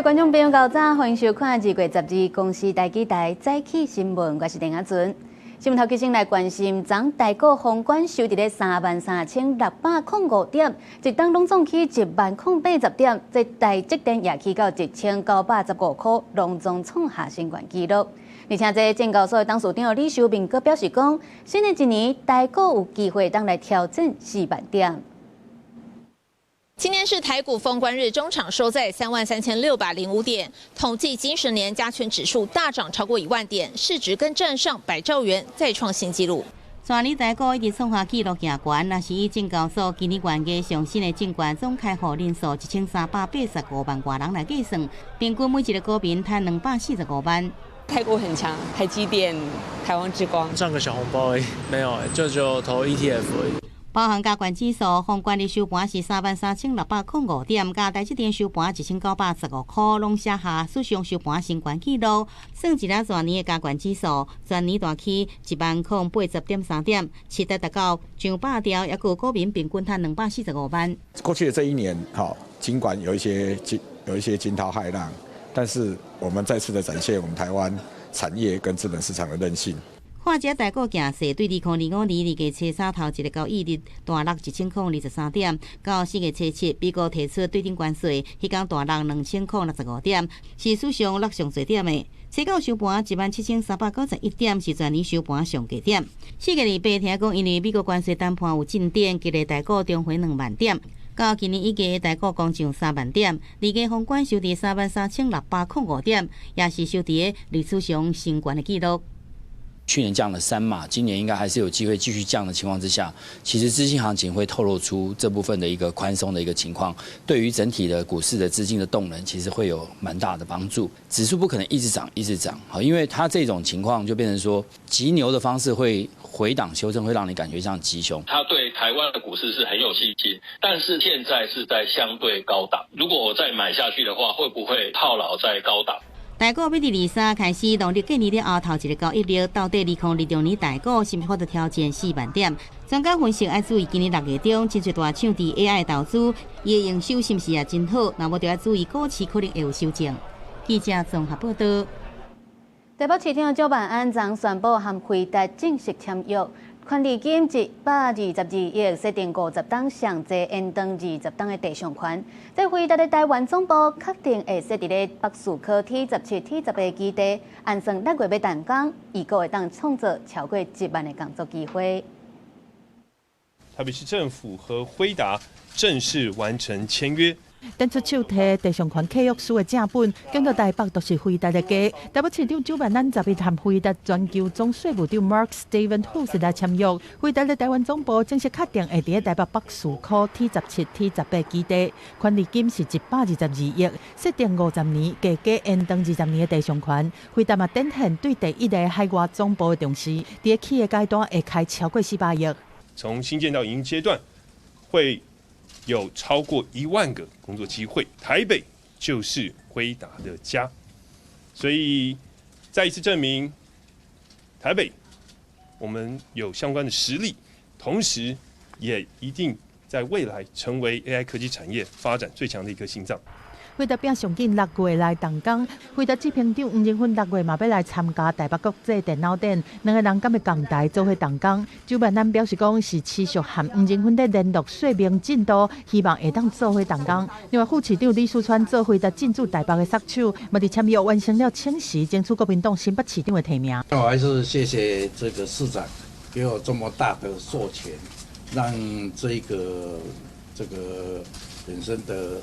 觀眾朋友，早歡迎收看2月12公視台語台早起新聞，我是鄧阿純。新聞頭起先來關心，昨台股封關收佇咧33,605點，一冬攏總起10,080點，這台積電也起到1915塊，攏總創下新懸紀錄。而且這證交所的董事長李修明閣表示講，新的一年台股有機會當來挑戰4萬點。今天是台股封關日，終場收在33,605點。統計金十年加權指數大漲超過1萬點，市值更站上100兆元，再創新紀錄。全年台股一直創下紀錄行懸，若是以證交所今年元月上新的證券總開戶人數1385萬外人來計算，平均每一個股民賺245萬。台股很強，台積電、台灣之光。賺個小紅包而已，沒有，就只有投 ETF 而已。包含加權指數，封關日收盤是33,605點，佮台積電收盤1915塊，攏寫下史上收盤新懸紀錄。算一下全年的加權指數，全年大起10,080.3點，市值達到上百兆，抑閣股民平均賺245萬。過去的這一年，哈，儘管有一些驚濤駭浪，但是我們再次的展現我們台灣產業跟資本市場的韌性。看這台股行勢，對2025年2月初三頭一個交易日大落1023點，到4月初七美國提出對等關稅，彼工大落2065點，是史上落上濟點的。初九收盤17,391點，是全年收盤上低點。4月28聽講，因為美國關稅談判有進展，今日台股重回2萬點。到今年一月台股攻上3萬點，二月封關收佇33,605點，也是收佇歷史上新懸的紀錄。去年降了3碼，今年應該還是有機會繼續降的情況之下，其實資金行情會透露出這部分的一個寬鬆的一個情況，對於整體的股市的資金的動能，其實會有蠻大的幫助。指數不可能一直漲一直漲，好，因為它這種情況就變成說急牛的方式會回檔修正，會讓你感覺像急熊。他對台灣的股市是很有信心，但是現在是在相對高檔，如果我再買下去的話，會不會套牢在高檔？台股欲佇23開始，農曆過年了後頭一個交易日，到底2026年台股是毋是會挑戰4萬點？專家分析愛注意，今年6月中，真濟大廠佇 AI 投資，伊的營收是毋是也真好？若無就愛注意股市可能會有修正。記者綜合報道。台北市長蔣萬安昨宣布和輝達正式簽約，權利金122億，設定50冬，上濟延長20冬的地上權。這輝達的台灣總部確定會設佇咧北士科 T17、T18基地，按算6月欲動工，預估會當創造超過1萬个工作機會。台北市政府和輝達正式完成簽約。展出手提地上權契約書的正本，講到台北都是輝達的家。台北市長蔣萬安11和輝達全球總稅務長 Mark Steven 來簽約，輝達的台灣總部正式確定會佇台北北士科 T17、T18基地，權利金是122億，設定50年，加加延長20年的地上權。輝達嘛展現對第一个海外總部的重視，佇起的階段會開超過400億。從興建到營運階段，會有超過1萬個工作機會，台北就是輝達的家，所以再一次證明，台北我們有相關的實力，同時也一定在未來成為 AI 科技產業發展最強的一顆心臟。輝達表上緊6月來動工，輝達執行長黃仁勳6月嘛欲來參加台北國際電腦展，兩個人敢會仝台做伙動工？蔣萬安表示講是持續和黃仁勳咧聯絡說明進度，希望會當做伙動工。另外副市長李四川做輝達進駐台北的殺手，嘛佇簽約完成了請辭，爭取國民黨新北市長的提名。我還是謝謝這個市長給我這麼大的授權，讓這個本身的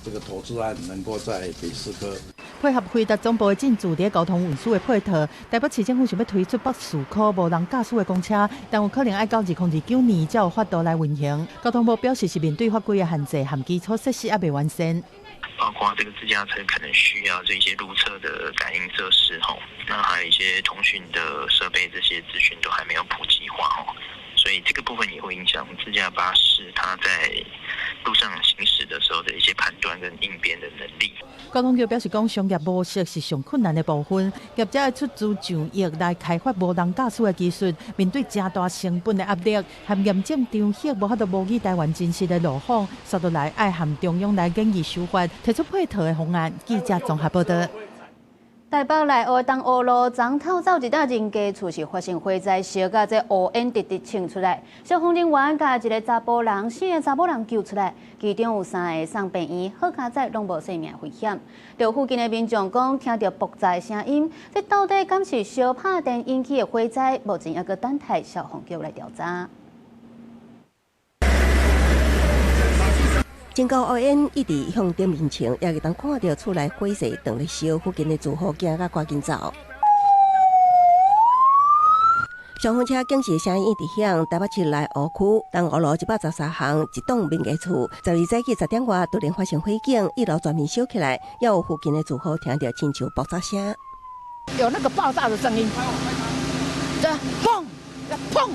這個投資案能夠在北士科配合輝達總部的進駐，佇交通運輸的配套，台北市政府想欲推出北士科無人駕駛的公車，但有可能愛到2029年才有法度來運行。交通部表示是面對法規的限制和基礎設施猶未完善，包括這個自駕車可能需要這些路側的感應設施吼，那還有一些通訊的設備，這些資訊都還沒有普及化吼。所以這個部分也會影響自駕巴士它在路上行駛的時候的一些判斷跟應變的能力。交通局表示，講商業模式是上困難的部分，業者愛出資上億來開發無人駕駛的技術，面對誠大成本的壓力，和驗證場域無法度模擬台灣真實的路況，煞落來愛和中央來研議修法，提出配套的方案。記者綜合報道。台北內湖東湖路昨透早一棟人家厝是發生火災，燒甲這烏煙直直衝出來。消防人員共一个查埔人、四个查某人救出來，其中有三个送病院，好佳哉攏無性命危險。著附近的民眾講，聽著爆炸的聲音，這到底敢是燒拍電引起的火災？目前猶閣等待消防局來調查。真高烏煙一直向頂面衝，也會當看著厝內火勢當咧燒，附近的住戶驚甲趕緊走。消防車警示聲音一直響，台北市內湖區東湖路113巷一棟民家厝，12早起10點外突然發生火警，一樓全面燒起來，也有附近的住戶聽著親像爆炸聲，有那個爆炸的聲音，這砰砰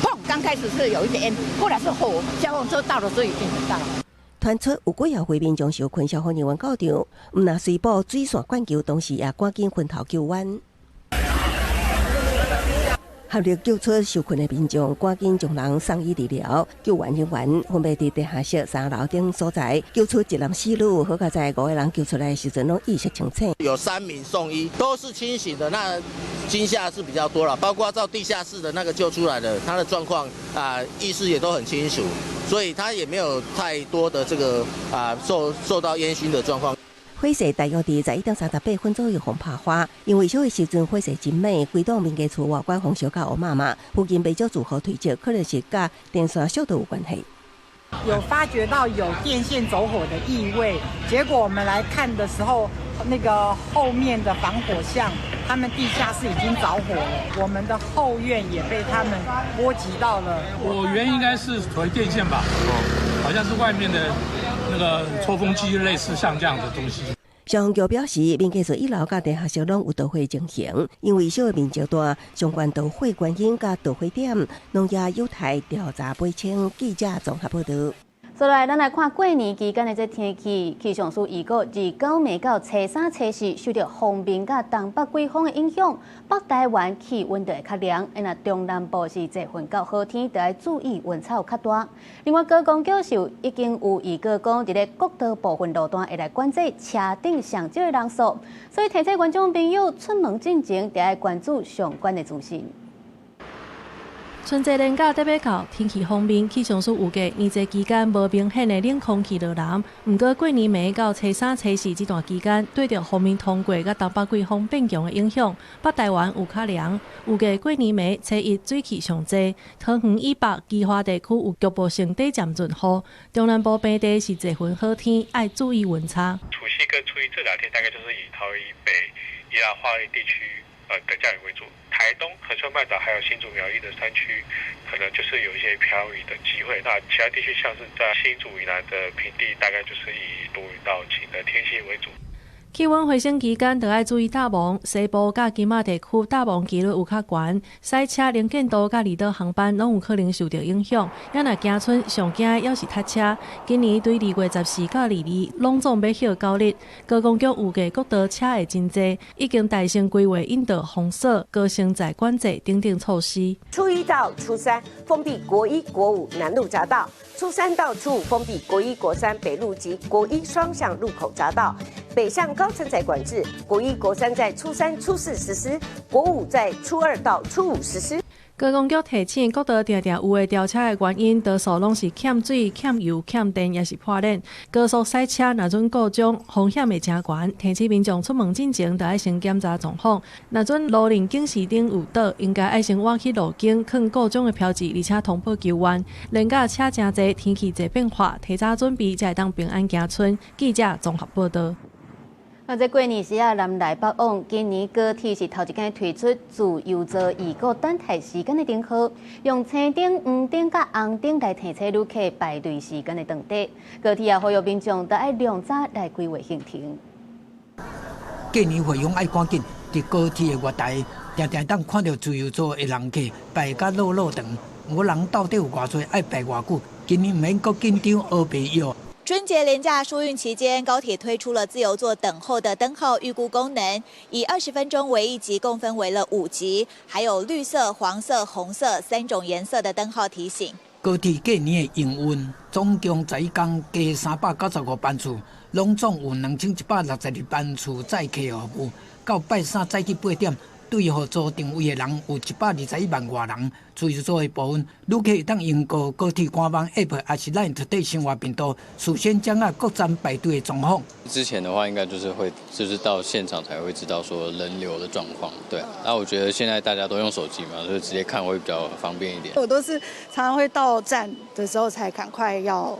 砰，剛開始是有一點煙，後來是火，消防車到的時候已經很大了。傳出有幾戶民眾受困，消防人員到場，毋但隨布水線灌救，同時也趕緊分頭救援。合力救出受困的民眾，趕緊將人送醫治療。救援人員分別佇地下室三樓等所在救出一男四女，好佳哉五個人救出來的時陣攏意識清醒。有3名送醫，都是清醒的。那驚嚇是比較多了，包括到地下室的那個救出來的，他的狀況啊，意識也都很清楚，所以他也沒有太多的這個啊受到煙燻的狀況。火勢大約佇11點38分左右予拍花，因為燒的時陣火勢真猛，規棟民家厝外觀予燒甲烏麻麻，附近袂少住戶推測可能是佮電線燒著有關係。有發覺到有電線走火的異味，結果我們來看的時候，那個後面的防火巷，他們地下室已經著火了，我們的後院也被他們波及到了。火源應該是屬於電線吧，好像是外面的那個抽風機，類似像這樣的東西。消防局表示，民家厝一樓佮地下室攏有著火情形，因為燒的面積大，相關導火原因佮導火點，攏也有待調查釐清。記者綜合報道。再來，咱來看過年期間的這天氣，氣象署預告，29暝到初三、初四，受著鋒面佮東北季風的影響，北台灣氣溫就會較涼。若中南部是濟雲到好天，就愛注意溫差有較大。另外，高公局是已經有預告講，佇咧國道部分路段會來管制車頂上少的人數，所以提醒觀眾朋友出門進前，著愛關注相關的資訊。春節連假特欲到，天氣方面，氣象署預計年節期間無明顯的冷空氣落南。毋過過年暝到初三、初四這段期間，對著鋒面通過佮東北季風變強的影響，北台灣有較涼。預計過年暝初一水汽上濟，桃園以北、基華地區有局部性短暫陣雨。中南部平地是濟雲好天，愛注意溫差。除夕跟初一這兩天，大概就是以桃園以北、宜蘭花蓮地區的降雨為主。台東、恆春半島還有新竹苗栗的山區，可能就是有一些飄雨的機會。那其他地區，像是在新竹以南的平地，大概就是以多雲到晴的天氣為主。氣溫回升期間，就愛注意搭霧。西部佮金馬地區搭霧機率有較懸，賽車能見度佮離島航班攏有可能受著影響。也若驚春上驚的猶是塞車。今年對2月14到22，攏總欲歇9日。高公局預計國道車會真濟，已經代先規劃引導封鎖、高乘載管制等等措施。初一到初三封閉國一、國五南路匝道，初三到初五封閉國一、國三北路及國一雙向路口匝道。北向高乘載管制，國一、國三在初三、初四實施，國五在初二到初五實施。高公局提醒，國道定定有的飆車的原因，多數攏是欠水、欠油、欠電，抑是破鏈。高速賽車若準故障，風險會誠懸。提醒民眾出門進前，著愛先檢查狀況。若準路面警示燈有倒，應該愛先倚去路肩，囥故障的標誌，而且通報救援。連假車誠濟，天氣濟變化，提早準備才會當平安行春。記者綜合報道。那這過年時啊，南來北往，今年高鐵是頭一擺推出自由座預告等待時間的燈號，用青燈、黃燈佮紅燈來提醒旅客排隊時間的長短。高鐵也呼籲民眾都愛量早來規劃行程。過年回鄉愛趕緊，佇高鐵的月台，定定當看著自由座的人客排甲落落長，毋過人到底有偌濟，愛排偌久，今年毋免閣緊張烏白約。春節連假疏運期間，高鐵推出了自由座等候的燈號預估功能，以20分鐘為一級，共分為了五級，還有綠色、黃色、紅色三種顏色的燈號提醒。高鐵過年的營運總共11工加395班次，攏總有2162班次載客服務。到拜三早起8點，對號座訂位的人有121萬外人。自由座的部分，旅客會當用過高鐵官網 App，抑是 LINE 佇生活頻道，事先掌握各站排隊的狀況。之前的話，應該就是會，就是到現場才會知道說人流的狀況。對，那我覺得現在大家都用手機嘛，所以直接看會比較方便一點。我都是常常會到站的時候才趕快要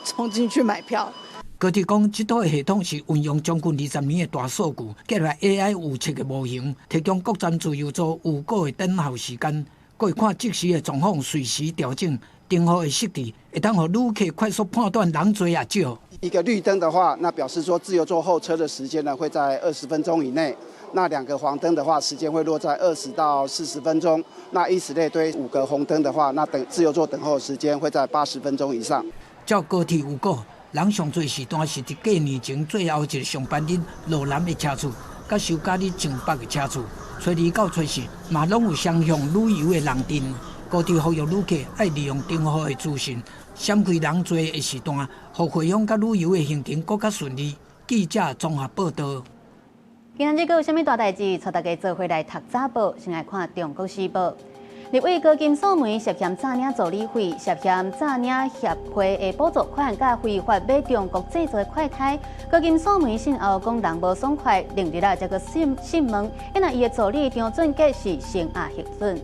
衝進去買票。高鐵講，這套系統是運用將近20年的大數據，結合 AI 預測的模型，提供各站自由座預估的等候時間，閣會看即時的狀況，隨時調整燈號的設置，會當予旅客快速判斷人濟抑少。一個綠燈的話，那表示說自由座候車的時間呢會在20分鐘以內；那兩個黃燈的話，時間會落在20到40分鐘；那以此類推，五個紅燈的話，那等自由座等候時間會在80分鐘以上。照高鐵預估，人上濟時段是佇過年前最後一個上班日，落南的車次，佮收假日上北的車次，初二到初四嘛攏有雙向旅遊的人陣。高鐵呼籲旅客愛利用燈號的資訊，閃開人濟的時段，予回鄉佮旅遊的行程閣較順利。記者綜合報道。今仔日閣有啥物大代誌？帶大家做伙來讀早報，先來看《中國時報》。立委高金素梅涉嫌詐領助理費、涉嫌詐領協會的補助款，佮非法買中國製造的快篩。高金素梅訊後講人無爽快，另日啊，才閣訊訊問，因為伊的助理張俊傑是聲押核准。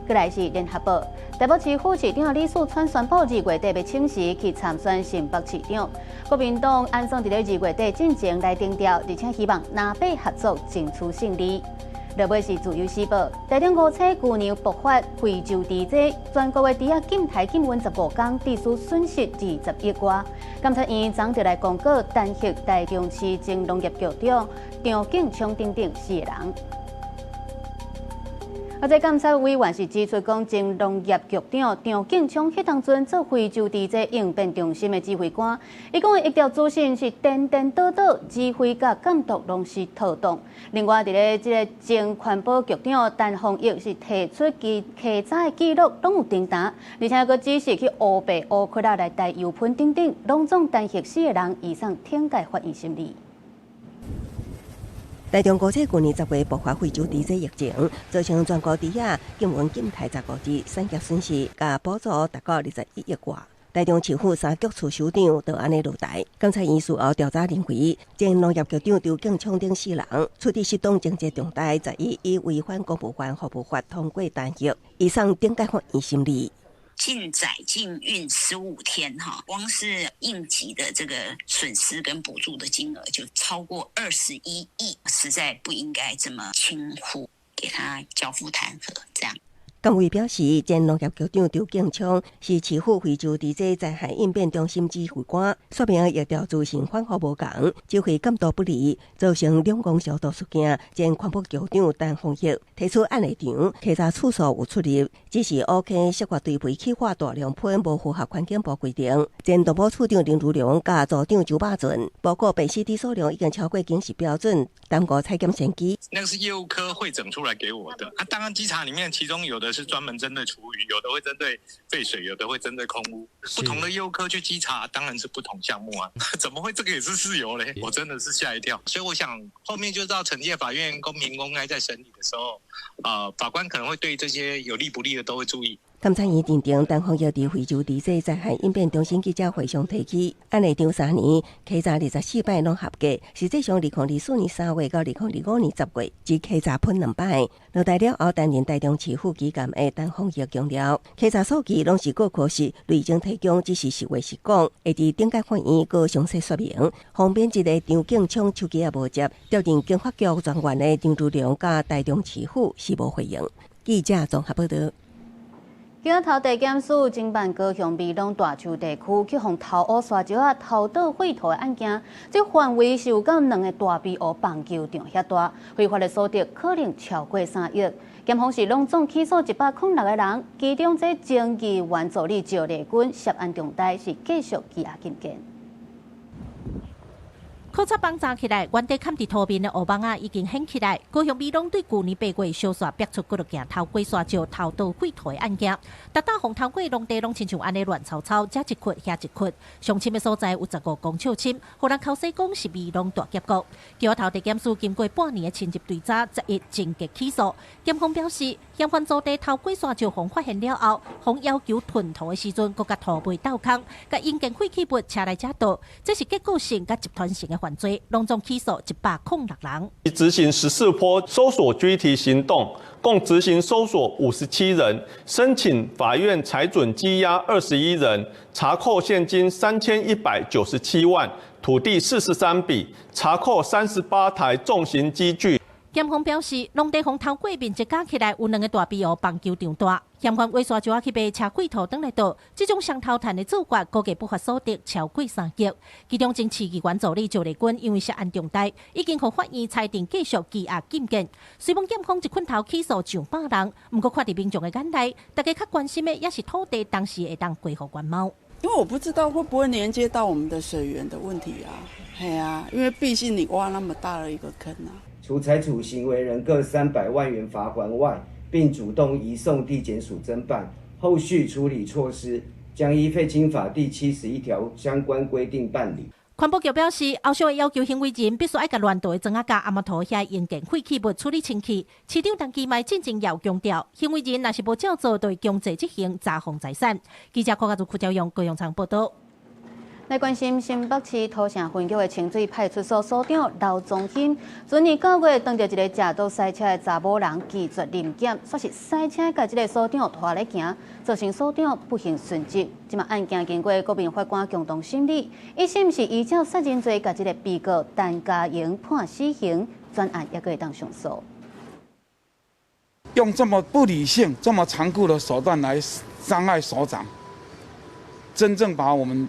過來是聯合報，台北市副市長李四川宣布2月底欲請辭去參選新北市長。國民黨按算佇咧2月底進前來定調，而且希望藍白合作爭取勝利。落尾是自由時報，台中五車舊年爆發非洲豬瘟，全國的豬仔禁刣禁運15工，致使損失20億外。監察院昨就來公告彈劾台中市前農業局長張景聰等等四個人。啊！這監察委員是指出，講前農業局長張景聰彼當陣做非洲豬瘟應變中心的指揮官，伊講的疫調資訊是顛顛倒倒，指揮佮監督攏是妥當。另外，佇咧這个前環保局長陳鳳玉是提出其稽查的記錄，攏有偵查，而且閣指示去烏白烏殼仔來帶油噴等等，攏總彈劾四個人，移送懲戒法院審理。台中高鐵舊年10月爆發非洲豬瘟疫情，造成全國豬仔禁運禁刣15日，產業損失佮補助達到21億外。台中市府三局處首長就按呢落台。監察院事後調查認為，前農業局長張景聰等四人處置失當情節重大，11以違反公務員服務法通過彈劾，移送頂級法院審理。禁載禁運15天哈，光是應急的這個損失跟補助的金額就超過21億，實在不應該這麼輕忽，給他交付彈劾這樣。監委表示，前農業局長張景聰是市府非洲豬瘟災害應變中心指揮官，說明疫調資訊反覆無仝，指揮監督不力，造成兩公消毒事件。前環保局長陳鳳玉提出案例場稽查次數有出入，只是烏溪涉堆肥氣化大量噴，無符合環境部規定。前動保處長林如龍佮組長周百俊報告 PCD 數量已經超過警示標準，耽誤採檢先機。那個是業務科彙整出來給我的。啊，當然稽查裡面，其中有的是專門針對廚餘，有的會針對廢水，有的會針對空污。不同的業務科去稽查，當然是不同項目啊。怎麼會這個也是事由嘞？我真的是嚇一跳。所以我想後面就到懲戒法院公平公開在審理的時候，法官可能會對這些有利不利的都會注意。監察院認定陳鳳玉佇非洲豬瘟災害應變中心記者會上提起，案例場三年稽查24擺攏合格，實際上2024年3月到2025年10月只稽查噴兩擺。落台了後擔任台中市副基幹的陳鳳玉強調，稽查數據攏是各科室累積提供，只是實話實講，會佇頂級法院閣詳細說明。旁邊一個張景聰手機也無接，調任經發局專員的張如良佮台中市府是無回應。記者綜合報道。桥仔頭地檢署偵辦高雄美濃大樹地區去予偷烏沙石仔偷倒廢土的案件，這範圍是有夠兩個大埤湖棒球場遐大，非法的所得可能超過3億。檢方是攏總起訴106個人，其中這前議員助理趙麗君涉案重大，是繼續羈押禁見。考察幫站起來，原地崁佇塗面的烏網仔已經掀起來。高雄美濃對舊年8月小沙逼出幾落件偷過沙石、偷倒廢土的案件，逐搭予偷過農地攏親像按呢亂糟糟，這一窟遐一窟。上深的所在有15公尺深，予人口說講是美濃大峽谷。橋頭地檢署經過半年的深入追查，11終結起訴。檢方表示，嫌犯租地偷過沙石，予發現了後，予要求吞土的時陣，閣共土匪鬥空，共營建廢棄物車來遮倒，這是結構性佮集團性的犯罪，攏總起訴106人。執行14波搜索拘提行動，共執行搜索57人，申請法院裁准羈押21人，查扣現金3197萬，土地43筆，查扣38台重型機具。檢方表示，農地予偷過面積加起來有兩個大埤湖棒球場大。嫌犯挖沙石去賣，車廢土轉來倒，這種雙頭趁的做法，估計不法所得超過3億。其中前市議員助理趙麗君因為涉案重大，已經予法院裁定繼續羈押禁見。雖罔檢方一捆頭起訴上百人，毋過看佇民眾的眼內，大家較關心的也是土地當時會當歸予原貌。因為我不知道會不會連接到我們的水源的問題啊，係啊，因為畢竟你挖那麼大的一個坑啊。除裁處行為人各300萬元罰鍰外，並主動移送地檢署偵辦，後續處理措施將依廢青法第71條相關規定辦理。環保局表示，後續會要求行為人必須愛共亂倒的磚仔佮阿摩托遐營建廢棄物處理清氣。市長陳其邁進前也有強調，行為人若是無照做，就會強制執行查封財產。記者柯家祖、柯朝陽、高陽倉報道。來關心新北市土城分局的清水派出所所長劉宗興，去年9月當著一个食毒賽車的查某人拒絕臨檢，煞是賽車共這个所長拖咧行，造成所長不幸殉職。這馬案件經過國民法官共同審理，一審是依照殺人罪，共這个被告陳嘉瑩判死刑，全案猶閣會當上訴。用這麼不理性、這麼殘酷的手段來傷害所長，真正把我們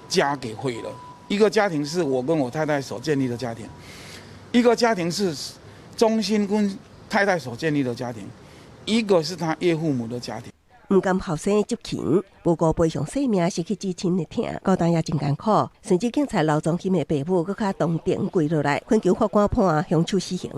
家給毀了。一個家庭是我跟我太太所建立的家庭，一個家庭是中心跟太太所建立的家庭，一個是他岳父母的家庭。毋甘後生執勤，無顧賠償性命，失去至親的疼，孤單也真艱苦。甚至警察劉宗興的爸母閣較當庭跪落來，懇求法官判兇手死刑。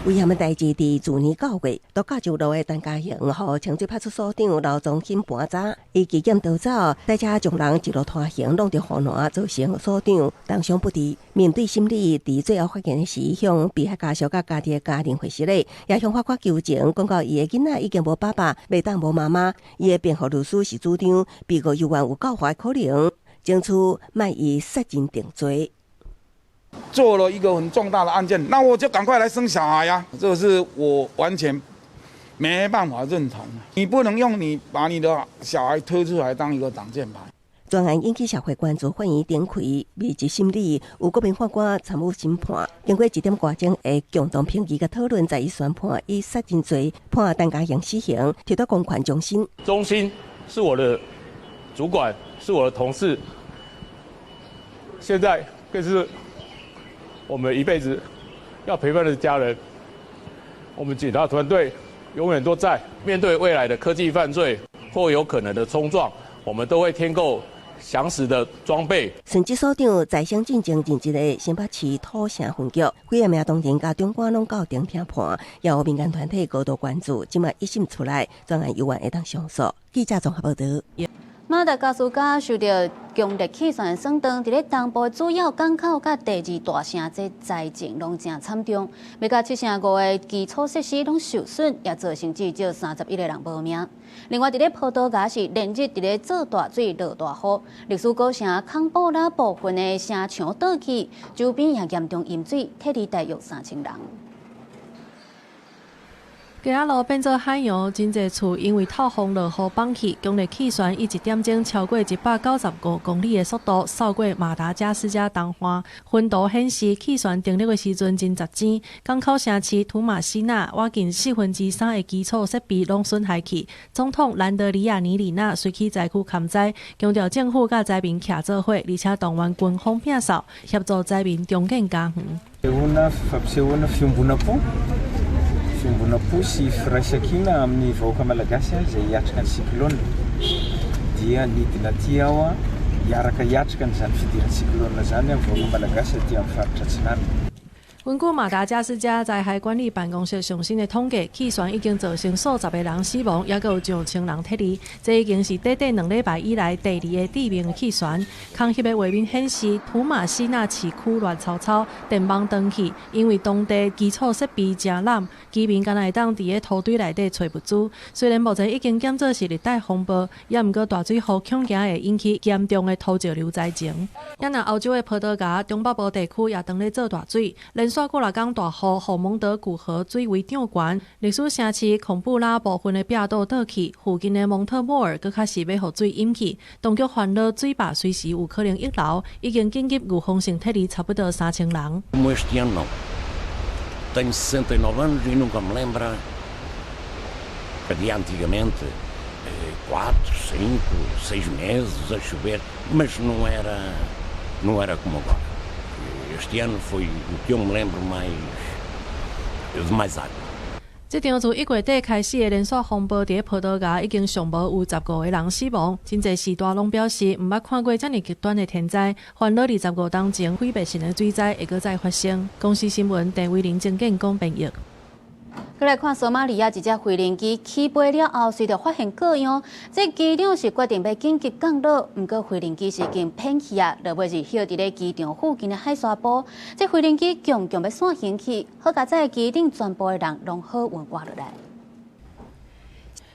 遺憾的代誌佇去年9月，毒駕上路的陳嘉瑩，予清水派出所長劉宗興盤查，伊拒檢逃走，賽車將人一路拖行，弄著護欄，造成所長重傷不治。面對審理，佇最後發言時，向被害家屬佮家己的家人回失禮，也向法官求情，講到伊的囡仔已經無爸爸，袂當無媽媽。伊的辯護律師是主張，被告猶原有告發可能，爭取莫以殺人定罪。做了一個很重大的案件，那我就趕快來生小孩呀！這個是我完全沒辦法認同。你不能用你把你的小孩推出來當一個擋箭牌。全案引起社會關注，法院展開密集審理，有國民法官參與審判。經過一點外鐘的共同評議佮討論，在伊宣判以殺人罪判陳嘉瑩死刑，提到公權中心。中心是我的主管，是我的同事，現在更是我們一輩子要陪伴的家人，我們警察團隊永遠都在。面對未來的科技犯罪或有可能的衝撞，我們都會添購詳實的裝備。甚至所長在省進前任職的新北市土城分局，幾个名當庭佮長官攏到庭聽判，也有民間團體高度關注。這馬一審出來，全案猶原會當上訴。記者綜合報道。馬達加斯加受到強烈氣旋損斷，佇咧東部主要港口佮第二大城這災情攏誠慘重，欲到7成5的基礎設施攏受損，也造成至少31個人無命。另外，佇咧葡萄牙是連日佇咧做大水、落大雨，歷史古城康布拉部分的城牆倒去，周邊也嚴重淹水，撤離大約3000人。街仔路變做海洋，真濟厝因為透風落雨崩去，強烈氣旋以一點鐘超過195公里的速度掃過馬達加斯加東岸。雲圖顯示氣旋登陸的時陣真雜錢，港口城市圖馬西納倚近3/4的基礎設備攏損害去。總統蘭德里亞尼里納隨去災區勘災，強調政府佮災民徛做伙，而且動員軍方摒掃協助災民重建家園。 Fiombonam-po sy firaisankina amin'ny vahoaka malagasy izay hiatrika ny cyclone dia nidina aty aho a hiaraka hiatrika an'izany fidiran'ny cyclone zany amin'ny vahoaka malagasy aty amin'ny faritra Atsinanana. 根據馬達加斯加災害管理辦公室上新的統計，氣旋已經造成數十个人死亡，抑閣有上千人撤離。這已經是短短2禮拜以來第二个致命的氣旋。空翕的畫面顯示，圖馬西納市區亂糟糟，電網斷去，因為當地基礎設備誠濫，居民敢若會當佇咧土堆內底揣物資。雖然目前已經減做是熱帶風暴，抑毋過大水雨恐驚會引起嚴重的土石流災情。抑若歐洲的葡萄牙中北部地區也當咧做大水，連續幾若工大雨，予蒙德古河水位漲懸，歷史城市孔布拉部分的壁倒倒去，附近的蒙特莫爾閣較是欲予水淹去，當局煩惱水壩隨時有可能溢流，已經緊急預防性撤離差不多3000人。 Como este ano não. Tenho 69 anos e nunca me lembro. Havia antigamente 4, 5, 6 meses a chover, mas não era como agora. Este ano foi o que eu me lembro mais de mais água. 這場自1月底開始的連續風暴，佇葡萄牙已經上無有15個人死亡。真濟時大攏表示，毋捌看過遮爾極端的天災，煩惱25冬前毀滅性的水災會閣再發生。公視新聞鄭偉玲、鄭建講編譯。閣來看索馬利亞一隻飛行機起飛了後，隨著發現故障，這機長是決定欲緊急降落，毋過飛行機是已經偏去啊，落尾是歇佇咧機場附近的海沙埔。這飛行機強強欲散形去，好佳哉機頂全部的人攏好運活落來。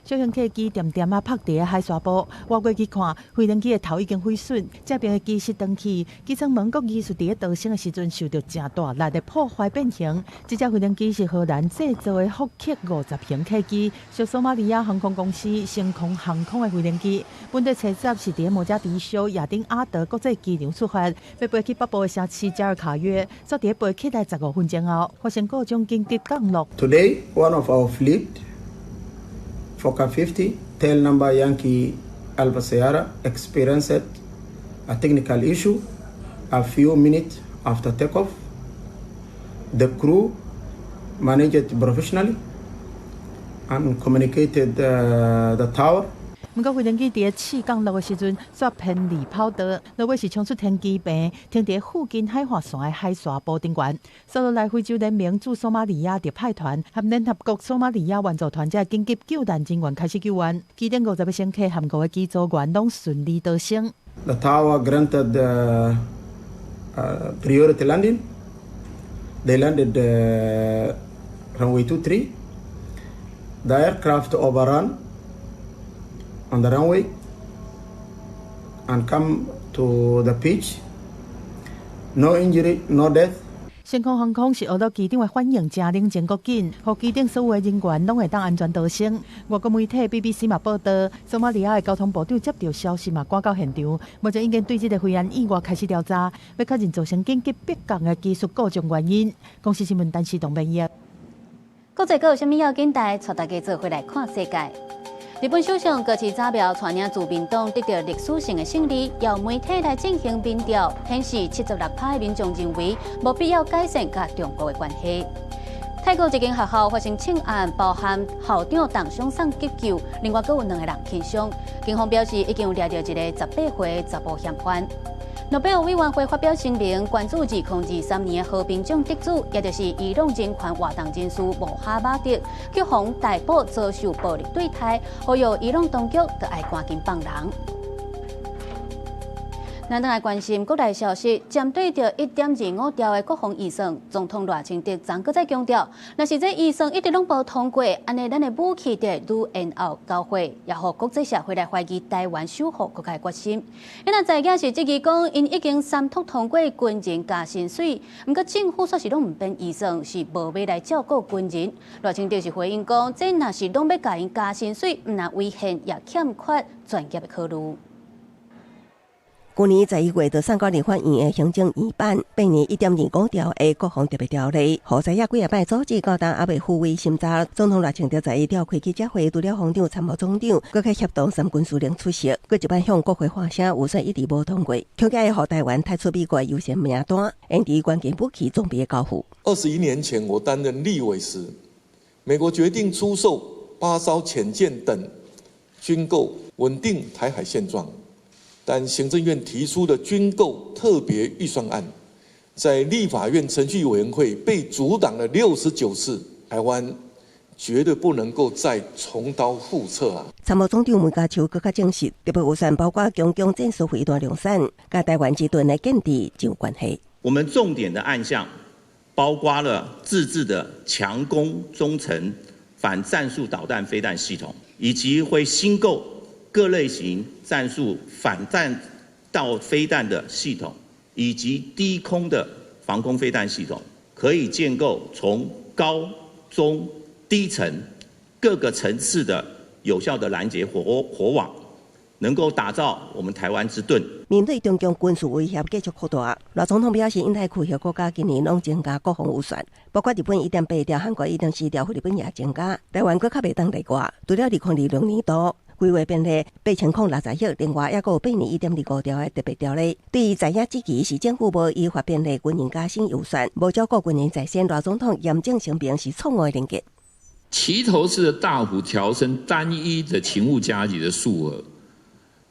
小型客機恬恬仔泊佇海沙埔，倚過去看，飛行機的頭已經毀損，這邊的機室斷去，機艙門閣疑似佇咧逃生的時陣受著誠大力的破壞變形。這隻飛行機是荷蘭製造的福克50型客機，屬索馬利亞航空公司星空航空的飛行機。本地初十是佇咧摩加迪修亞丁阿德國際機場出發，欲飛去北部的城市加爾卡約，煞佇咧飛起來15分鐘後，發生故障緊急降落。 Today, one of our fleet Fokker 50, tail number Yankee Alpha Sierra, experienced a technical issue a few minutes after takeoff. The crew managed it professionally and communicated the tower. 毋過飛行機佇咧試降落的時陣，煞偏離跑道，落尾是衝出天機棚，停佇附近海岸線的海沙埔頂懸。紲落來非洲聯盟駐索馬利亞特派團和聯合國索馬利亞援助團這緊急救難人員開始救援，機頂50個乘客和五個機組員攏順利逃生。 The tower granted priority landing. They landed runway 23. The aircraft overrun on the runway and come to the beach. No injury, no death. 星空航空是學到機長的反應誠冷靜閣緊，予機頂所有的人員攏會當安全逃生。外國媒體 BBC 嘛報導，索馬利亞的交通部長接著消息嘛趕到現場，目前已經對這个飛安意外開始調查，欲確認造成緊急迫降的技術故障原因。公視新聞陳時棟編譯。國際閣有啥物要緊代？帶大家做伙來看世界。日本首相高市早苗帶領自民黨得著歷史性的勝利，由媒體來進行民調，顯示76%的民眾認為無必要改善佮中國的關係。泰國一間學校發生槍案，包含校長重傷送急救，另外閣有兩个人輕傷。警方表示已經有掠著一个18歲查埔嫌犯。諾貝爾委員會發表聲明，關注2023年和平獎得主，也就是伊朗人權活動人士穆哈馬德，去予逮捕遭受暴力對待，呼籲伊朗當局著愛趕緊放人。咱轉來關心國內消息，針對著1.25兆的國防預算，總統賴清德昨閣再強調，若是這預算一直攏無通過，按呢咱的武器就愈延後交貨，也予國際社會來懷疑台灣守護國家的決心。伊若在野是質疑講，𪜶已經三讀通過軍人加薪水，毋過政府煞是攏毋編預算，是無欲來照顧軍人。賴清德是回應講，這若是攏欲共𪜶加薪水，毋但違憲，也欠缺專業的考慮。舊年11月，就送到立法院的行政院版編擬1.25兆的國防特別條例，予在野幾仔擺阻止到今猶未付委審查。總統賴清德十一召開記者會，除了防長、參謀總長，閣較協同三軍司令出席，閣一擺向國會喊聲預算一直無通過，恐驚會予台灣踢出美國優先名單，延遲關鍵武器裝備的交付。21年前，我擔任立委時，美國決定出售8艘潛艦等軍購，穩定台海現狀。但行政院提出的軍購特別預算案，在立法院程序委員會被阻擋了69次，台灣絕對不能夠再重蹈覆轍啊！參謀總長梅家超閣較證實，特別預算包括強攻戰術飛彈量產，佮台灣之盾的建置就有關係。我們重點的案項包括了自製的強攻中程反戰術導彈飛彈系統，以及會新購各類型戰術反彈道飛彈的系統，以及低空的防空飛彈系統，可以建構從高、中、低層各個層次的有效的攔截火網，能夠打造我們台灣之盾。面對中共軍事威脅繼續擴大，賴總統表示，印太區域國家今年攏增加國防預算，包括日本1.8兆、韓國1.4兆、菲律賓也增加，台灣閣較袂當例外。除了2026年度規劃編列8060億，另外抑閣有編1.25兆的特別條例。對於在野質疑是政府無依法編列軍人加薪預算，無照顧軍人在先，賴總統嚴正聲明是錯誤的認見。齊頭式的大幅調升單一的勤務加給的數額，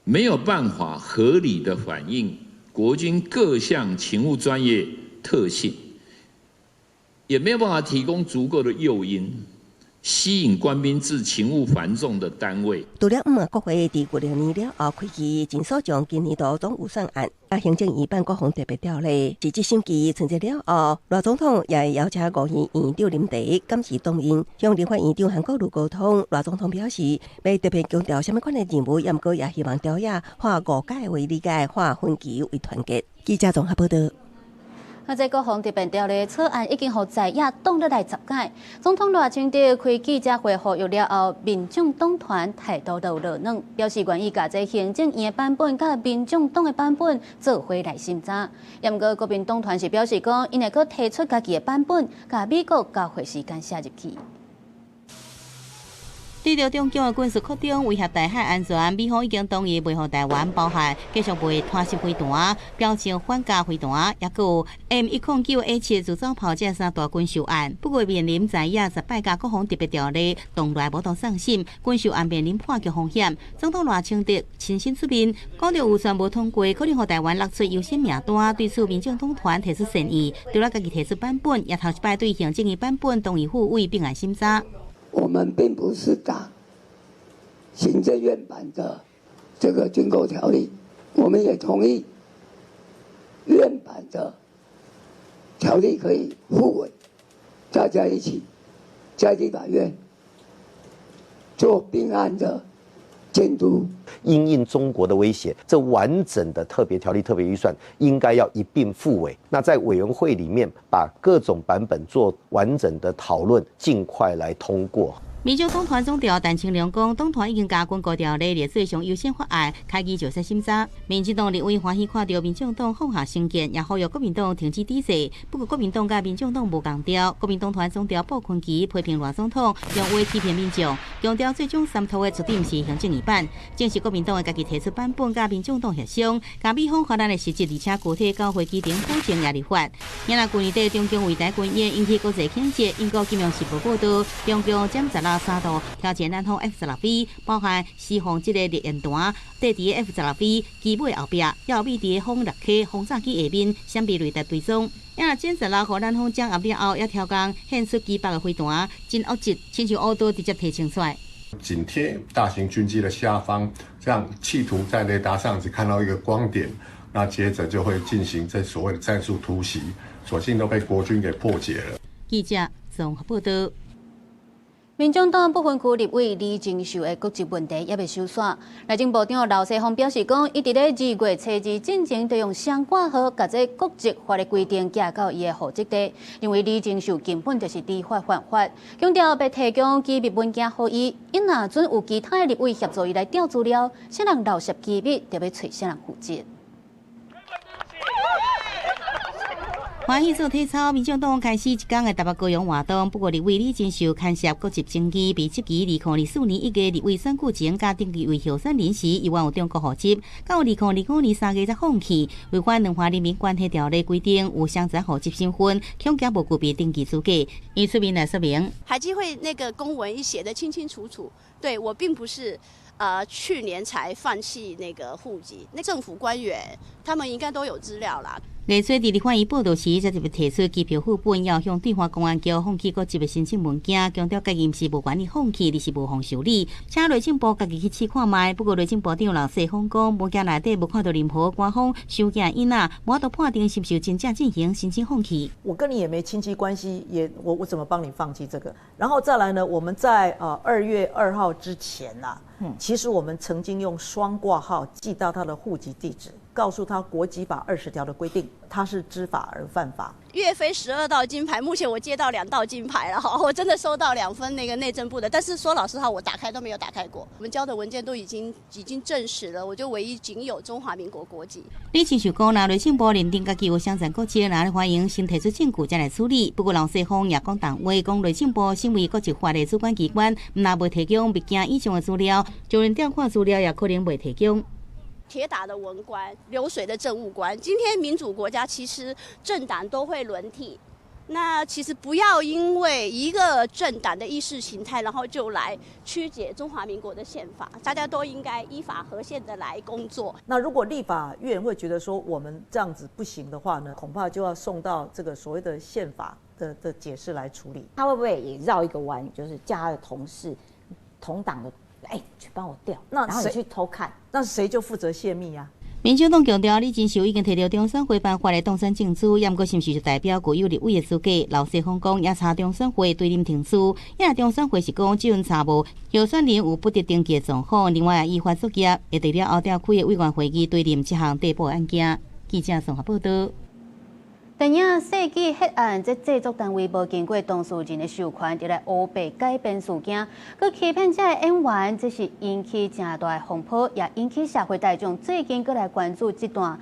沒有辦法合理的反映國軍各項勤務專業特性，也沒有辦法提供足夠的誘因，吸引官兵至勤務繁重的單位。除了毋國會佇舊年了後開議，盡速將今年度總預算案、啊行政院版國防特別條例，實質審議春節了後，賴總統也會邀請五院院長林鄭監視當面，向立法院長韓國瑜溝通。賴總統表示，袂特別強調啥物款的任務，毋過也希望朝野化誤解為理解，化分歧為團結。記者綜合報道。啊，這國防特別條例草案已經予在野擋落來十擺。總統賴清德開記者會呼籲了後，民眾黨團態度都落軟，表示願意共這行政院的版本佮民眾黨的版本做伙來審查。毋過國民黨團是表示講，𪜶會閣提出家己的版本，共美國交貨時間寫入去。對著中共的軍事擴張威脅台海安全，美方已經同意賣予台灣，包含繼續賣拖式飛彈、標槍反艦飛彈，抑閣有 M109A7自走炮這三大軍售案。不過面臨在野十擺共國防特別條例，動來無當送審，軍售案面臨破局風險。總統賴清德親身出面，講著預算無通過，可能予台灣落出優先名單。對此，民眾黨團提出善意，除了家己提出版本，也頭一擺對行政院版本同意付委併案審查。我們並不是打行政院版的這個軍購條例，我們也同意院版的條例可以付委，大家一起在立法院做併案的監督。因應中國的威脅，這完整的特別條例、特別預算應該要一併付委。那在委員會裡面，把各種版本做完整的討論，盡快來通過。民眾黨團總召陳清良講，黨團已經共軍購條例列做上優先法案，開議就說審查。民進黨立委歡喜看著民眾黨放下成見，也呼籲國民黨停止抵制。不過國民黨佮民眾黨無仝調，國民黨團總召傅崐萁批評賴總統用話欺騙民眾，強調最終三讀的出點是行政院版，正是國民黨的家己提出版本佮民眾黨協商，共美方發難的實質，而且具體到飛機頂保證也立法。也若舊年底中共圍台軍演引起國際譴責，英國金融時報報導，中共殲16三度挑戰南方 F-16V，包含施放這個熱焰彈，綴佇 F-16V 機尾後壁，也有覕佇轟六 K 轟炸機下面，閃避雷達追蹤。也若殲16予南方掌握了後，也超工獻出幾百个飛彈，真惡質，親像烏刀直接提清出來。緊貼大型軍機的下方，這樣企圖在雷達上只看到一個光點。那接着就會進行這所謂的戰術突襲，所幸都被國軍給破解了。記者綜合報道。民眾黨不分區立委李靜秀的國籍問題猶未收煞。內政部長劉世鋒表示講，伊佇咧2月初2進前就用雙掛號，共這國籍法的規定寄到伊的戶籍地，認為李靜秀根本就是知法犯法，強調欲提供機密文件予伊，伊若準有其他的立委協助伊來調資料，啥人漏洩機密，就欲揣啥人負責。歡喜做體操，民眾黨開始一工的台北高雄活動。不過，立委李靜秀牽涉國籍爭議，被質疑2024年1月立委選舉前，佮登記為候選人時，猶原有中國戶籍，到2025年3月才放棄，違反兩岸人民關係條例規定，有雙重戶籍身份，恐驚無具備登記資格。伊出面來說明，海基會那個公文一寫得清清楚楚，對我並不是。去年才放棄那個戶籍，那政府官員他們應該都有資料啦。月初佇立法院報到時，才特別提出機票副本，要向對岸公安局放棄國籍的申請文件，強調家己毋是無權利放棄，而是無予受理。請內政部家己去試看覓。不過內政部長劉世鋒講，文件內底無看到任何官方收件印仔，無法度判定是毋是真正進行申請放棄。我跟你也沒親戚關係，也我怎麼幫你放棄這個？然後再來呢？我們在2月2號之前啊，其實我們曾經用雙掛號寄到他的戶籍地址，告訴他國籍法20條的規定，他是知法而犯法。岳飛12道金牌，目前我接到2道金牌了哈，我真的收到2份那個內政部的，但是說老實話，我打開都沒有打開過。我們交的文件都已經證實了，我就唯一僅有中華民國國籍。李靜秀講，若內政部認定家己有雙重國籍，若歡迎先提出證據再來處理。不過劉世鋒也講重話，講內政部身為國籍法的主管機關，毋但未提供物件以上的資料，就連調看資料也可能未提供。鐵打的文官，流水的政務官。今天民主國家其實政黨都會輪替，那其實不要因為一個政黨的意識形態，然後就來曲解中華民國的憲法。大家都應該依法合憲的來工作。那如果立法院會覺得說我們這樣子不行的話呢，恐怕就要送到這個所謂的憲法的解釋來處理。他會不會也繞一個彎，就是叫他的同事、同黨的？哎，去幫我調，然後你去偷看，那誰就負責洩密啊？民進黨強調，李靜秀已經提著中選會頒發的當選證書，也毋過是毋是就代表具有立委的資格？劉世鋒講，也查中選會對林程序，也中選會是講，這陣查無候選人有不得登記的狀況，另外也依法作業，會佇了後調開的委員會議對林這項逮捕案件。記者綜合報道。電影《世紀血案》這製作單位無經過當事人的授權，就來烏白改編事件，閣欺騙這个演員，這是引起誠大的風波，也引起社會大眾最近閣來關注這段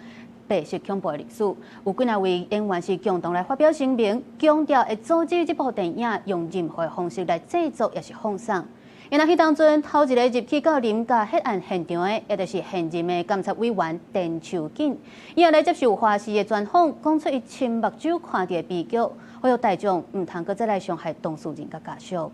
白色恐怖的歷史。有幾若位演員是共同來發表聲明，強調會阻止這部電影用任何方式來製作，抑是放送。因為彼當陣頭一个入去到林家血案現場的，也就是現任的監察委員田秋瑾，伊也來接受華視的專訪，講出伊親目睭看著的悲劇，呼籲大眾毋通閣再來傷害當事人佮家屬。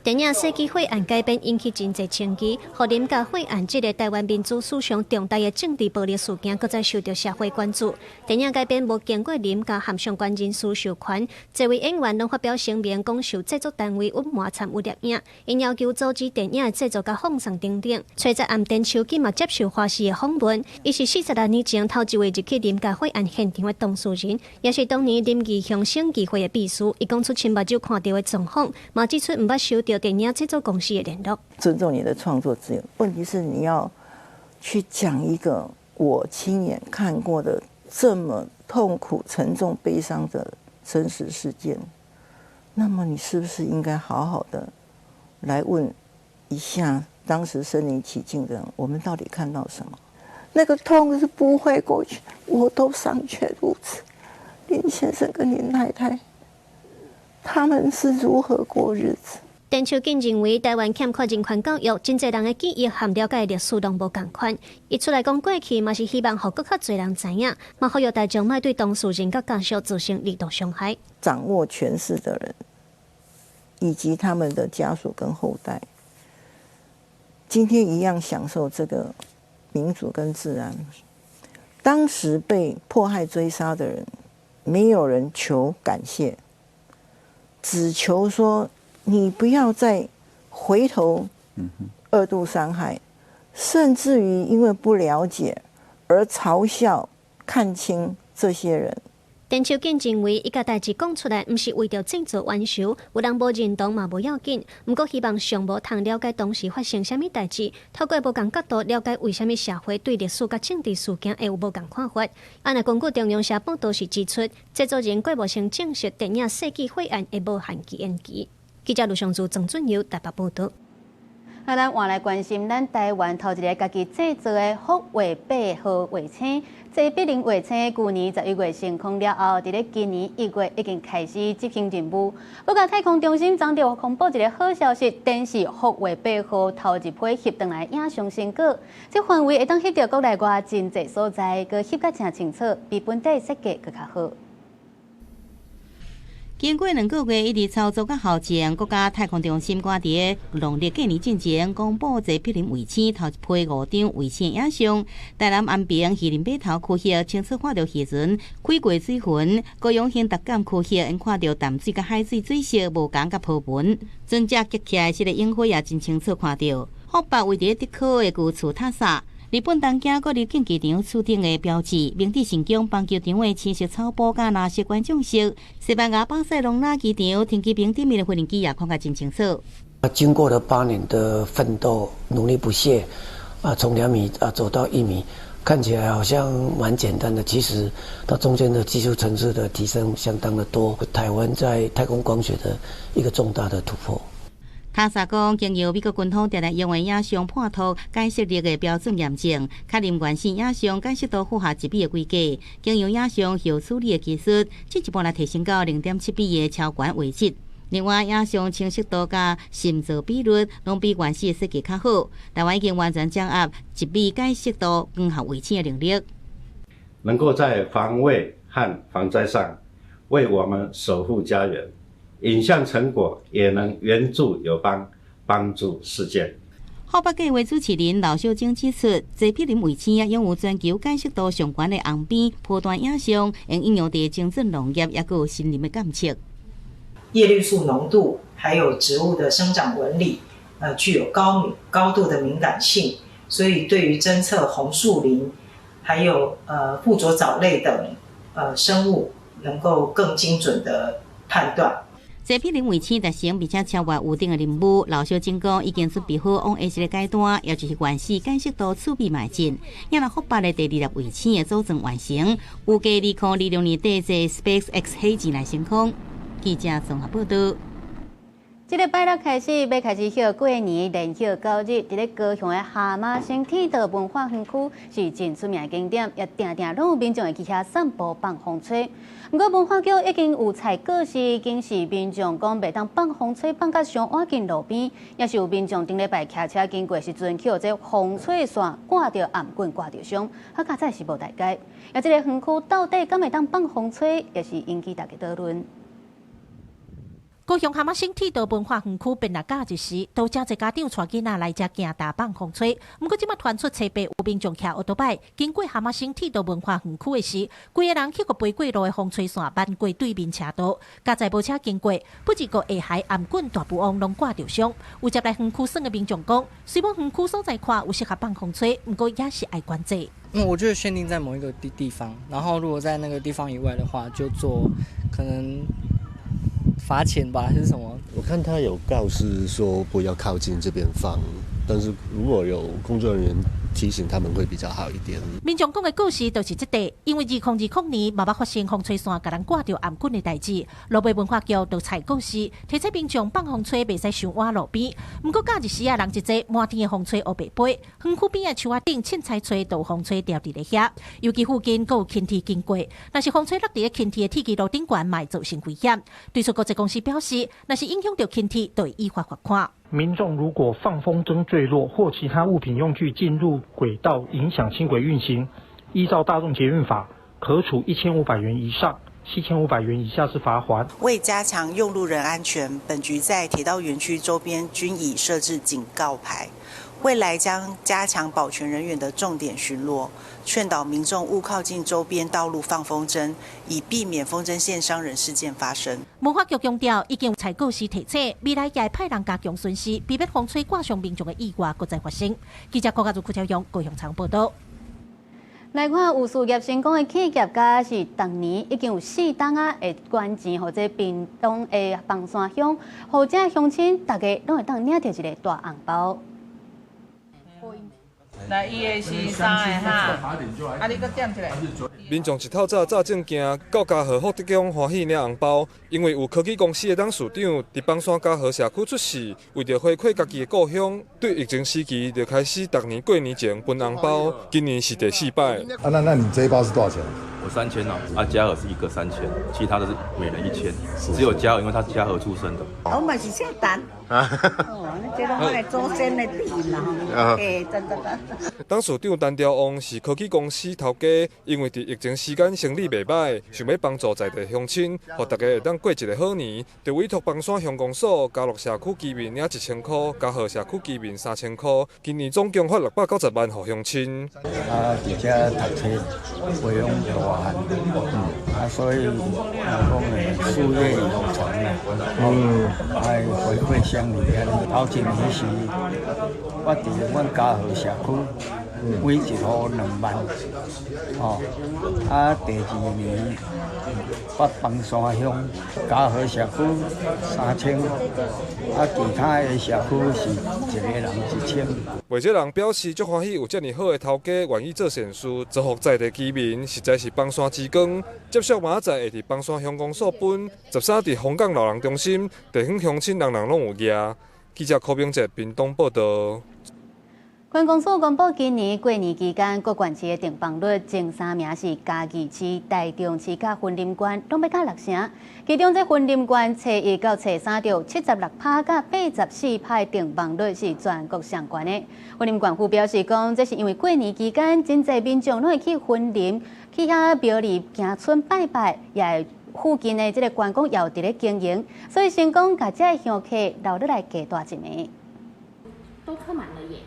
電影《世紀血案》改編引起真濟爭議，予林家血案這个台灣民主史上重大的政治暴力事件，閣再受著社會關注。電影改編無經過林家和相關人士授權，這位演員攏發表聲明，講受製作單位隱瞞參與攝影，𪜶要求阻止電影的製作佮放送等等。崔澤暗田秋瑾嘛接受華視的訪問，伊是46年前頭一位入去林家血案現場的當事人，也是當年林義雄省議會的秘書。伊講出親目睭看著的狀況，嘛指出毋捌收著電影製作公司的聯絡。尊重你的創作自由，問題是你要去講一個我親眼看過的這麼痛苦、沉重、悲傷的真實事件，那麼你是不是應該好好的來問一下當時身臨其境的人，我們到底看到什麼？那個痛是不會過去，我都尚且如此。林先生跟林太太，他們是如何過日子？田秋瑾認為，台灣欠缺人權教育，真濟人的記憶和了解歷史攏無仝款。伊出來講過去，嘛是希望予閣較濟人知影，嘛呼籲大眾莫對當事人佮家屬造成二度傷害。掌握權勢的人，以及他們的家屬跟後代，今天一樣享受這個民主跟自然。當時被迫害追殺的人，沒有人求感謝，只求說，你不要再回頭二度傷害，甚至於因為不了解而嘲笑、看輕這些人。陳秋瑾認為，伊共代誌講出來，毋是為著製造冤仇，有人無認同嘛無要緊。毋過希望上無通了解當時發生啥物代誌，透過無仝角度了解為啥物社會對歷史佮政治事件會有無仝看法。啊，若根據中央社報道時指出，製作人郭無先證實電影《世紀血案》的無限期延期。記者盧尚柱、曾俊佑台北報導。啊，咱換來關心咱台灣頭一个家己製造的福衛八號衛星，這比林衛星舊年11月升空了後，佇咧今年1月已經開始執行任務。國家太空中心昨著公布一个好消息，展示福衛八號頭一批翕轉來影像成果，這範圍會當翕著國內外真濟所在，閣翕甲誠清楚，比本底設計閣較好。經過2個月一直操作佮校正，國家太空中心趕佇農曆過年進前公布這柏林衛星頭一批五張衛星影像。台南安平漁人碼頭區域清楚看著漁船開過水痕，高雄興達港區域𪜶看著淡水佮海水水色無仝佮波紋，船隻激起來這个影火也真清楚看著。福八位佇竹科的舊厝塔薩。日本東京國立競技場厝頂的標誌，明治神宮棒球場的青色草埔佮藍色觀眾席，西班牙巴塞隆納機場停機坪頂面的飛行機也看甲真清楚。經過了8年的奮鬥，努力不懈，啊，從2米啊走到1米，看起來好像蠻簡單的，其實它中間的技術層次的提升相當的多。台灣在太空光學的一個重大的突破。塔薩講，經由美國軍方定定用的影像判讀解析力的標準驗證，確認原始影像解析度符合1米的規格。經由影像後處理的技術，進一步來提升到0.7米的超懸畫質。另外，影像清晰度佮深噪比率攏比原始的設計較好。台灣已經完全掌握1米解析度光學衛星的能力，能夠在防衛和防災上為我們守護家園。影像成果也能援助友邦，幫助世界。福八計畫主持人劉小晶指出，這批林衛星啊，擁有全球解析度上懸的紅邊波段影像，會應用佇精準農業，抑閣有森林的監測。葉綠素濃度，還有植物的生長紋理，具有高度的敏感性，所以對於偵測紅樹林，還有附著藻類等生物，能夠更精準的判斷。這批林衛星達成並且超越預定的任務，劉小晶講已經準備好往下一个階段，也就是原始解析度次米邁進。也若福八的第二粒衛星的組裝完成，預計2026年底坐 SpaceX 火箭來升空。記者綜合報導。這個拜六開始，欲開始歇過年連歇9日，佇咧高雄的哈瑪星鐵道文化園區是真出名的景點，也定定攏有民眾會去遐散步放風吹。毋過文化局已經有採告示，警示民眾講袂當放風吹放甲傷倚近路邊，也是有民眾頂禮拜騎車經過時陣，去予這風吹線掛著頷棍掛著傷，好佳哉是無代誌。啊，這个園區到底敢會當放風吹，也是引起大家討論。高雄哈瑪星鐵道文化園區遍歷假日時，都誠濟家長帶囡仔來遮行踏放風吹。毋過這馬傳出初八有民眾騎歐多擺經過哈瑪星鐵道文化園區的時，規个人去予飛過路的風吹線漫過對面車道，佳哉無車經過，不一個下頦頷棍大富翁攏掛著傷。有接來園區耍的民眾講，雖罔園區所在看有適合放風吹，毋過也是愛管制。嗯，我覺得限定在某一個地方，然後如果在那個地方以外的話，就做可能罰錢吧，還是什麼？我看他有告示說不要靠近這邊放，但是如果有工作人員提醒他們會比較好一點。民眾講的故事就是這塊，因為2020年嘛捌發生風吹線共人掛著頷棍的代誌，路尾文化局就採告示，提醒民眾放風吹袂使傷倚路邊。毋過假日時啊，人一濟，滿天的風吹烏白飛，園區邊的樹仔頂凊彩揣都有風吹牢佇咧遐，尤其附近閣有輕鐵經過，若是風吹落佇咧輕鐵的鐵支路頂懸，嘛會造成危險。對此，國際公司表示，若是影響著輕鐵，就會依法罰款。民眾如果放風箏墜落或其他物品用具進入軌道，影響輕軌運行，依照大眾捷運法，可處1500元以上7500元以下之罰鍰。為加強用路人安全，本局在鐵道園區周邊均已設置警告牌，未來將加強保全人員的重點巡邏，勸導民眾勿靠近周邊道路放風箏，以避免風箏線傷人事件發生。文化局強調，已經採告示提醒，未來也會派人加強巡視，避免風吹掛傷民眾的意外閣再發生。記者郭家如、柯超勇高雄場報導。來看有事業成功的企業家是逐年已經有四冬仔會捐錢，予這屏東的枋山鄉，予遮鄉親逐家攏會當領著一個大紅包。來，伊的是三个哈，啊，你閣點一个。民眾一透早早正行到嘉禾福德宮歡喜領紅包，因為有科技公司的董事長佇枋山嘉禾社區出世，為著回饋家己的故鄉，對疫情時期就開始逐年過年前分紅包，今年是第四擺。啊，那你這一包是多少錢？我3000哦，啊，嘉禾是一個3000，其他的是每人1000，只有嘉禾，因為他是嘉禾出生的。我嘛是姓陳。哦，這攏我的祖先的地啦，欸，真真真。董事長陳朝旺是科技公司頭家，因為佇疫情時間生理袂䆀，想欲幫助在地鄉親，予大家會當過一个好年，就委託枋山鄉公所嘉樂社區居民領1000箍，嘉禾社區居民3000箍，今年總共發690萬予鄉親。啊，佇遮讀冊，培養大漢，啊，所以講誒，事業有成啦，愛回饋鄉里啊。頭一年是，我佇阮嘉禾社區，每一戶2萬，哦，啊，第二年我枋山鄉嘉禾社區3000，啊，其他的社區是一個人1000。袂少人表示足歡喜有遮爾好的頭家願意做善事，造福在地居民，實在是枋山之光。接續明仔載會佇枋山鄉公所分，13佇楓港老人中心，地方鄉親人人攏有額。記者柯明哲屏東報導。觀光署公布，今年過年期間各縣市的訂房率前三名是嘉義市、台中市佮雲林縣，攏欲加6成。其中這雲林縣初一到初三就76%佮84%的訂房率是全國上懸的。雲林縣府表示講，這是因為過年期間真濟民眾攏會去雲林去遐廟裡行村拜拜，也會附近的這个觀光業佇咧經營，所以成功共遮香客留落來加蹛一暝。都客滿了耶。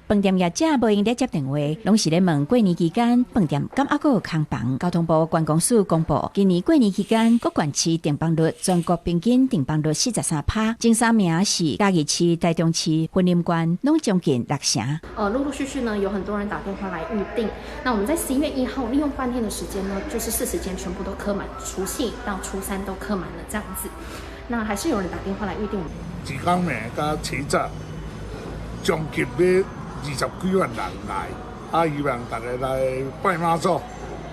飯店業者無閒咧接電話，攏是咧問過年期間飯店敢猶閣有空房。交通部觀光署公布，今年過年期間各縣市訂房率全國平均訂房率43%，前三名是嘉義市、台中市、雲林縣，攏將近6成。陸陸續續呢，有很多人打電話來預訂。那我們在11月1號利用半天的時間呢，就是40間全部都客滿，除夕到初三都客滿了這樣子。那還是有人打電話來預訂。一工暝佮起早，將近欲20幾萬人來，啊，希望大家來拜媽祖，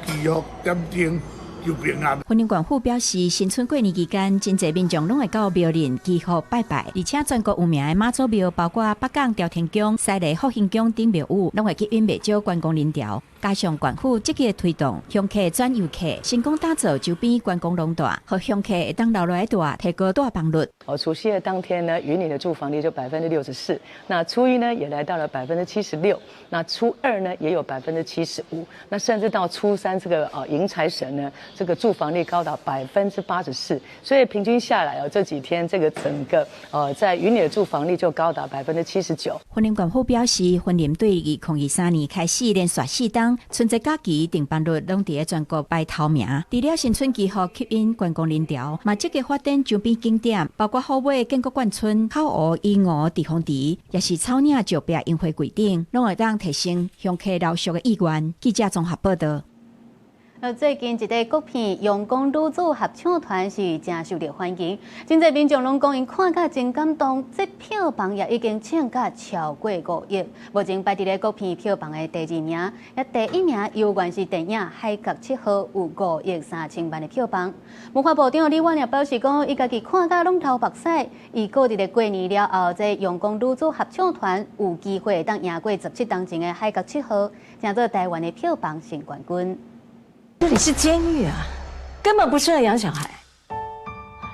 祈福點燈，求平安。雲林縣府表示，新春過年期間，真濟民眾攏會到廟裡祈福拜拜，而且全國有名的媽祖廟，包括北港朝天宮、西麗復興宮等廟宇，攏會吸引袂少觀光人潮。加上縣府積極推動鄉客轉遊客，成功打造周邊觀光廊帶，予鄉客會當留落來蹛，提高蹛房率。哦，除夕的當天呢，雲林的住房率就64%，那初一呢也來到了76%，那初二呢也有75%，那甚至到初三這個迎財神呢，這個住房率高達84%，所以平均下來哦，這幾天這個整個在雲林的住房率就高達79%。雲林縣府表示，雲林對2023年開始連續四冬春節假期訂房率攏佇全國排頭名，除了新春祈福吸引觀光人潮，嘛積極發展周邊景點，包括虎尾建國貫村、口湖、鶯湖、池峰池，也是草嶺石壁櫻花季等，攏會當提升鄉客留宿的意願。記者綜合報導。最近一个國片《陽光女子合唱團》是誠受著歡迎，真濟民眾攏講𪜶看甲真感動，這票房也已經衝甲超過5億。目前排佇咧國片票房的第二名，也第一名猶原是電影《海角七號》，有5億3千萬的票房。文化部長李婉也表示講，伊家己看甲攏流目屎，伊估佇咧過年了後，這陽光女子合唱團有機會當贏過17冬前的《海角七號》，成做台灣的票房新冠軍。這裡是監獄啊，根本不適合養小孩。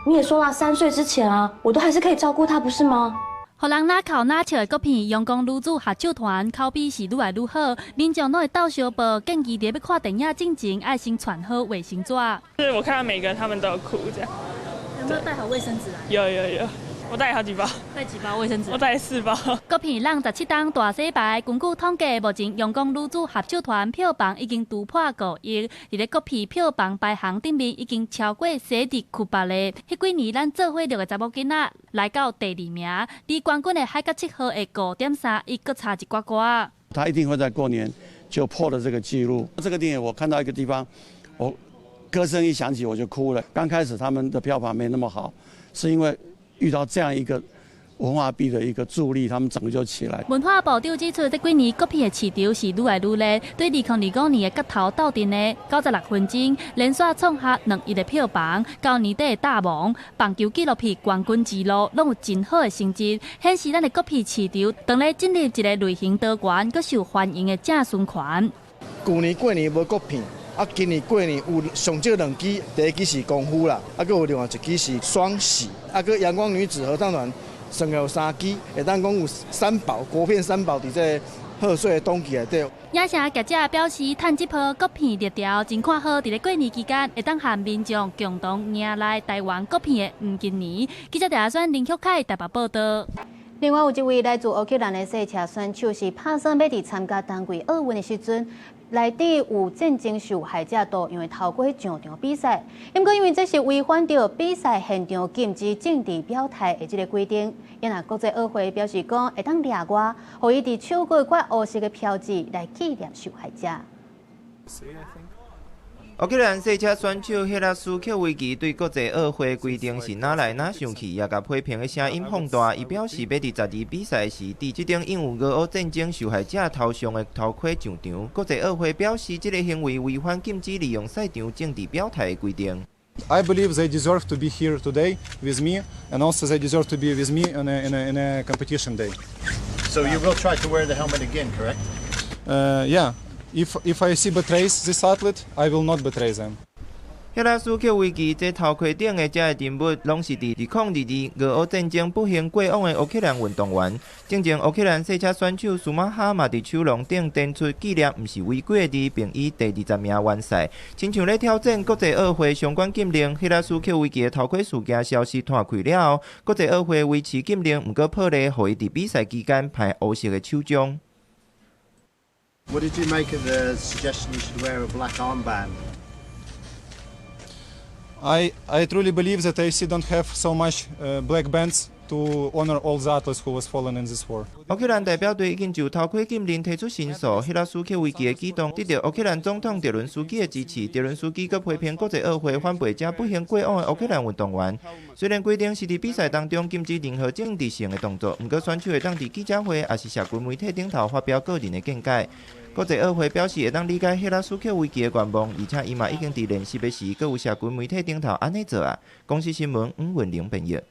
你也說了，3歲之前啊，我都還是可以照顧他，不是嗎？予人若哭若笑的國片《陽光女子合唱團》口碑是愈來愈好，民眾攏會鬥相報，建議佇欲看電影進前愛先傳好衛生紙。是我看到每個人他們都有哭，這樣。有沒有帶好衛生紙來？有有有。我帶好幾包，帶幾包衛生紙？我帶4包。國片櫳17冬大洗牌，根據統計，目前陽光女子合唱團票房已經突破5億，佇咧國片票房排行頂面已經超過西佇庫巴咧。彼幾年咱做伙六个查某囡仔來到第二名，離冠軍的海角七號的5.3億閣差一寡寡。他一定會在過年就破了這個紀錄。這個電影我看到一個地方，我歌聲一響起我就哭了。剛開始他們的票房沒那麼好，是因為遇到這樣一個文化幣的一個助力，他們整個就起來。文化部長指出，這幾年國片的市場是愈來愈熱，對2025年的角頭鬥陣的96分鐘，連續創下2億的票房。到年底的大王、棒球紀錄片《冠軍之路》攏有真好的成績，顯示咱的國片市場當咧進入一個類型多元、閣受歡迎的正循環。舊年過年無國片，啊，今年過年有上少2支，第一支是功夫啦，啊，閣有另外一支是雙喜，啊，閣陽光女子合唱團。算有3支，會當講有三寶，國片三寶佇這個賀歲的檔期內底。影城業者表示，趁這波國片熱潮，真看好佇咧過年期間會當和民眾共同迎來台灣國片的黃金年。記者陳選林旭凱台北報道。另外，有一位來自烏克蘭的賽車選手是拍算欲佇參加冬季奧運的時陣，內底有戰爭受害者圖樣的頭盔上場比賽。毋過因為這是違反著比賽現場禁止政治表態的這个規定，因而國際奧會表示講會當例外，予伊佇手骨掛烏色的標誌來紀念受害者。烏克蘭賽車選手赫拉斯克維奇對國際奧會規定是哪來哪生氣，也共批評的聲音放大。伊表示，欲佇12比賽時，佇這頂印有俄烏戰爭受害者頭像的頭盔上場。國際奧會表示，這个行為違反禁止利用賽場政治表態的規定。 I believe they deserve to be here today with me, and also they deserve to be with me in a competition day. So you will try to wear the helmet again, correct? Yeah. If I see betrays this athlete, I will not betray them. 赫拉斯克維奇這頭盔頂的這个人物，攏是佇2022俄烏戰爭不幸過往的烏克蘭運動員。進前烏克蘭賽車選手舒馬哈嘛佇手籠頂展出紀念，毋是違規的字，並以第20名完賽。親像咧挑戰國際奧會相關禁令，赫拉斯克維奇的頭盔事件消息傳開了後，國際奧會維持禁令，毋過破例，予伊佇比賽期間佩烏色的手杖。 What did you make of the suggestion you should wear a black armband? I truly believe that AFC don't have so much black bands to honor all the athletes who was fallen in this war. 烏克蘭代表隊已經就頭盔禁令提出申訴，赫拉斯克維奇的舉動得到烏克蘭總統澤倫斯基的支持。澤倫斯基閣批評國際奧會反背這不幸過往的烏克蘭運動員。雖然規定是佇比賽當中禁止任何政治性的動作，毋過選手會當佇記者會，抑是社群媒體頂頭發表個人的見解。國際奧會表示會當理解赫拉斯克維奇的願望，而且伊嘛已經佇練習的時，閣有社群媒體頂頭按呢做啊。公視新聞黃文玲編譯。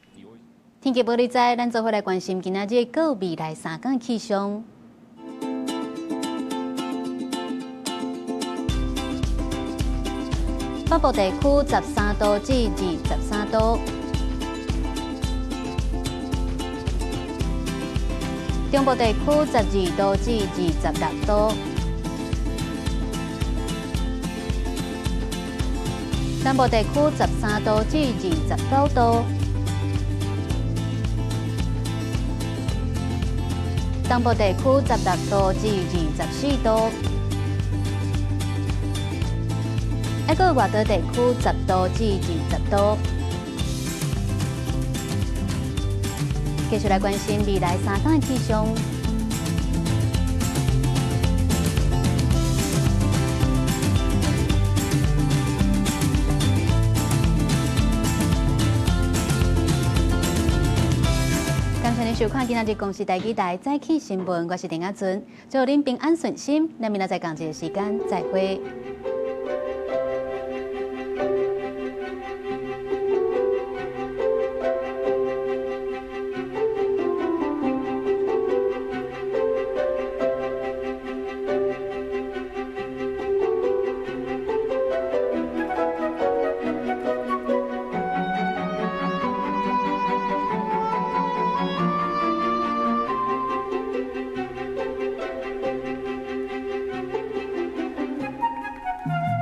天氣報你知，咱做伙來關心今仔日閣未來3天氣象。北部地區13度至23度，中部地區12度至26度，南部地區13度至29度。東部地區16度至24度，抑閣外島地區10度至20度。繼續來關心未來3天的氣象。感謝您收看今仔日公視台語台早起新聞，我是陳亞純，祝您平安順心。咱明仔載仝一个時間再會。